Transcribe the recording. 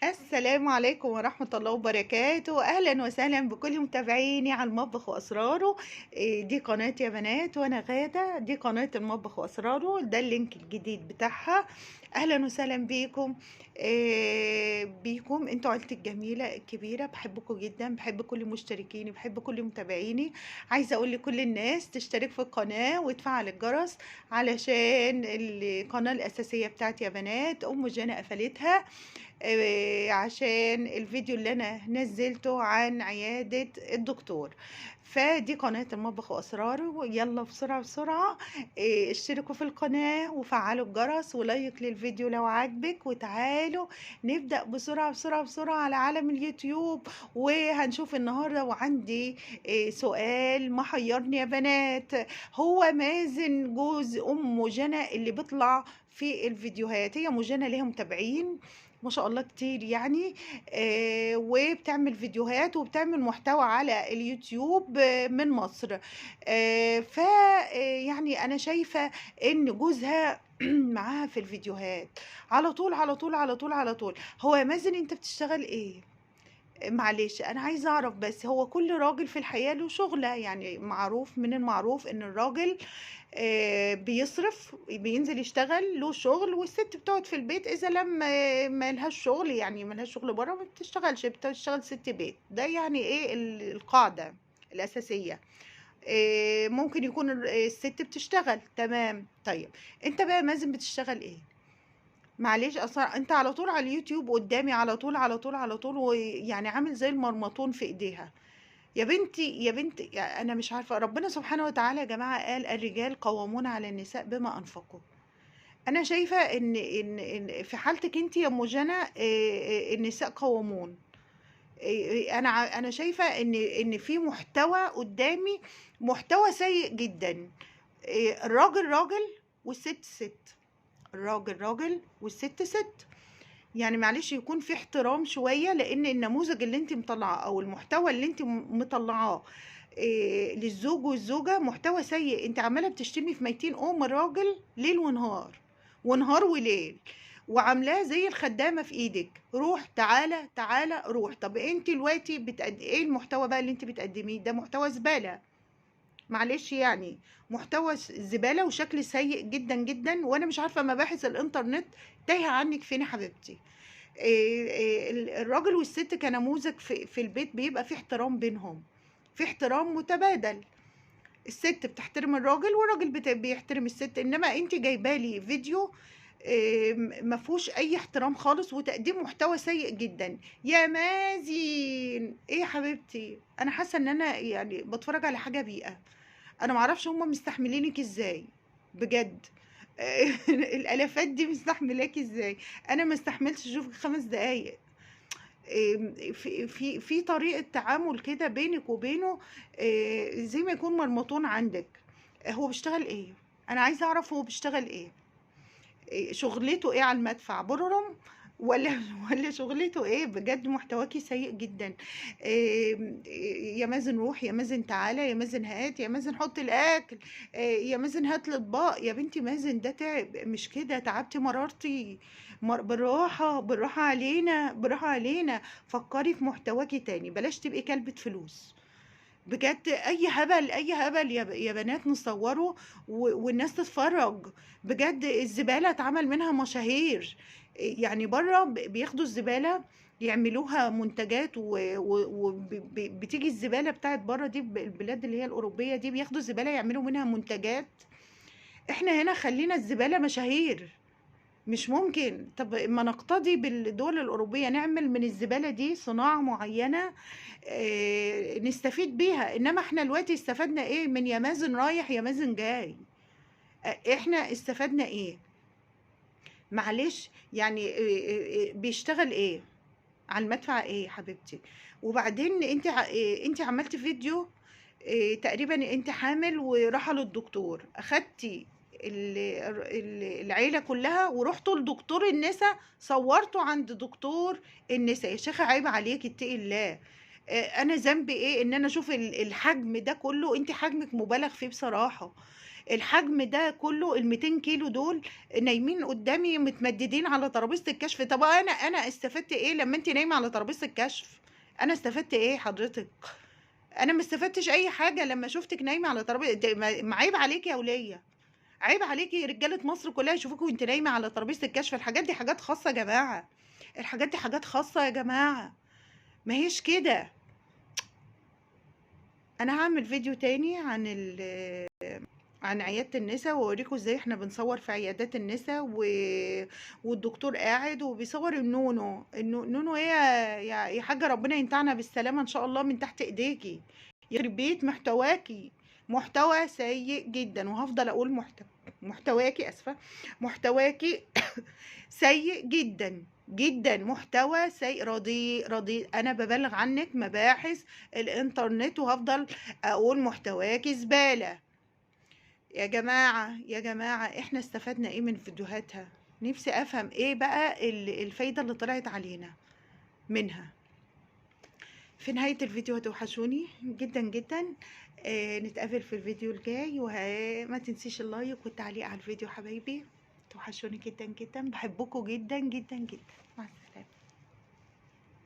السلام عليكم ورحمة الله وبركاته. أهلا وسهلا بكل متابعيني على المطبخ وأسراره. دي قناة يا بنات وأنا غادة، دي قناة المطبخ وأسراره، ده ال link الجديد بتاعها. أهلا وسهلا بيكم، بيكم انتوا عيلتي الجميلة الكبيرة، بحبكم جدا، بحب كل مشتركيني، بحب كل متابعيني. عايزة أقول لكل الناس تشترك في القناة وتفعل الجرس علشان القناة الأساسية بتاعتي يا بنات أم جنى قفلتها، عشان الفيديو اللي انا نزلته عن عيادة الدكتور. فدي قناة المطبخ واسراره، يلا بسرعة بسرعة اشتركوا في القناة وفعلوا الجرس و like للفيديو لو عاجبك، وتعالوا نبدأ بسرعة بسرعة بسرعة على عالم اليوتيوب. وهنشوف النهاردة، وعندي سؤال محيرني يا بنات، هو مازن جوز ام جنى اللي بيطلع في الفيديوهات، هي ام جنى ليها متابعين ما شاء الله كتير يعني، وبتعمل فيديوهات وبتعمل محتوى على اليوتيوب من مصر، ف يعني انا شايفة ان جوزها معاها في الفيديوهات على طول على طول على طول على طول. هو يا مازن انت بتشتغل ايه؟ معلش انا عايزه اعرف بس، هو كل راجل في الحياة له شغله، يعني معروف من المعروف ان الراجل بيصرف، بينزل يشتغل له شغل، والست بتقعد في البيت اذا لم ما لهاش شغل، يعني ما لهاش شغل بره ما بتشتغلش، بتشتغل ست بيت. ده يعني ايه القاعدة الاساسية. ممكن يكون الست بتشتغل، تمام. طيب انت بقى مازن بتشتغل ايه؟ معلش اصلا انت على طول على اليوتيوب قدامي على طول على طول على طول، ويعني عامل زي المرمطون في ايديها. يا بنتي يا بنتي، انا مش عارفه، ربنا سبحانه وتعالى يا جماعة قال الرجال قوامون على النساء بما انفقوا. انا شايفه ان ان ان في حالتك انت يا ام جنى، النساء قوامون. انا شايفه ان في محتوى قدامي، محتوى سيء جدا. الراجل راجل والست ست، الراجل راجل والست ست، يعني معلش يكون في احترام شوية، لان النموذج اللي انت مطلعاه او المحتوى اللي انت مطلعاه للزوج والزوجة محتوى سيء. انت عمالة بتشتمي في ميتين ام الراجل ليل ونهار، ونهار وليل، وعاملاه زي الخدامة في ايدك، روح تعالى تعالى روح. طب انت دلوقتي ايه المحتوى بقى اللي انت بتقدميه ده؟ محتوى زبالة، معلش يعني محتوى زبالة وشكل سيء جدا جدا. وانا مش عارفة مباحث الانترنت تايهة عنك فين يا حبيبتي. الراجل والست كنموذج في البيت بيبقى في احترام بينهم، في احترام متبادل، الست بتحترم الراجل والراجل بيحترم الست. انما انت جايبالي فيديو ما فيهوش اي احترام خالص، وتقديم محتوى سيء جدا يا مازن. ايه يا حبيبتي، انا حاسه ان انا يعني بتفرج على حاجة بيئة، انا معرفش هما مستحملينك ازاي بجد. الالافات دي مستحملاكي ازاي؟ انا ما استحملتش اشوفك 5 دقايق. في في في طريقه تعامل كده بينك وبينه، زي ما يكون مرمطون عندك. هو بيشتغل ايه؟ انا عايزه اعرف هو بيشتغل ايه، شغلته ايه على المدفع؟ بررم ولا شغلته ايه؟ بجد محتواكي سيء جدا. يا مازن روح، يا مازن تعالى، يا مازن هات، يا مازن حط الاكل، يا مازن هات الاطباق. يا بنتي مازن ده تعب، مش كده؟ تعبتي مرارتي، بالراحة بالراحة علينا، بالراحة علينا. فكري في محتواكي تاني، بلاش تبقي كلبة فلوس بجد. اي هبل اي هبل يا بنات نصوره والناس تتفرج بجد. الزبالة اتعمل منها مشاهير، يعني بره بياخدوا الزبالة يعملوها منتجات، وبتيجي الزبالة بتاعت بره دي، البلاد اللي هي الاوروبية دي بياخدوا الزبالة يعملوا منها منتجات. احنا هنا خلينا الزبالة مشاهير، مش ممكن. طب ما نقتدي بالدول الأوروبية، نعمل من الزبالة دي صناعة معينة نستفيد بيها. إنما احنا دلوقتي استفدنا ايه من يا مازن رايح يا مازن جاي؟ احنا استفدنا ايه؟ معلش يعني بيشتغل ايه على المدفع ايه يا حبيبتي؟ وبعدين انت عملتي فيديو تقريبا انت حامل وراحة للدكتور، اخدتي العيلة كلها ورحتوا لدكتور النساء، صورتوا عند دكتور النساء. يا شيخه عيب عليك، اتقي الله. انا ذنبي ايه ان انا اشوف الحجم ده كله؟ انت حجمك مبالغ فيه بصراحة. الحجم ده كله ال200 كيلو دول نايمين قدامي متمددين على ترابيزة الكشف. طب انا استفدت ايه لما انت نايمة على ترابيزة الكشف؟ انا استفدت ايه حضرتك؟ انا ما استفدتش اي حاجة لما شفتك نايمة على ترابيزة. عيب عليكي يا وليه، عيب عليكي، رجاله مصر كلها يشوفوكي وانت نايمة على ترابيزة الكشف. الحاجات دي حاجات خاصة يا جماعة، الحاجات دي حاجات خاصة يا جماعة، ما هيش كده. انا هعمل فيديو تاني عن عيادة النساء، واوريكم ازاي احنا بنصور في عيادات النساء والدكتور قاعد وبيصور النونو. النونو ايه يا حاجة؟ ربنا ينتعنا بالسلامة ان شاء الله من تحت ايديكي. يخرب بيت محتواكي، محتوى سيء جدا، وهفضل اقول محتواكي، اسفه، محتواكي سيء جدا جدا، محتوى سيء رديء رديء. انا ببلغ عنك مباحث الانترنت وهفضل اقول محتواكي زبالة. يا جماعة يا جماعة، احنا استفدنا ايه من فيديوهاتها؟ نفسي افهم ايه بقى الفايدة اللي طلعت علينا منها. في نهاية الفيديو هتوحشوني جدا جدا، نتقابل في الفيديو الجاي، وما تنسيش اللايك والتعليق على الفيديو حبايبي. توحشوني جدا جدا، بحبكم جدا جدا جدا. مع السلامة.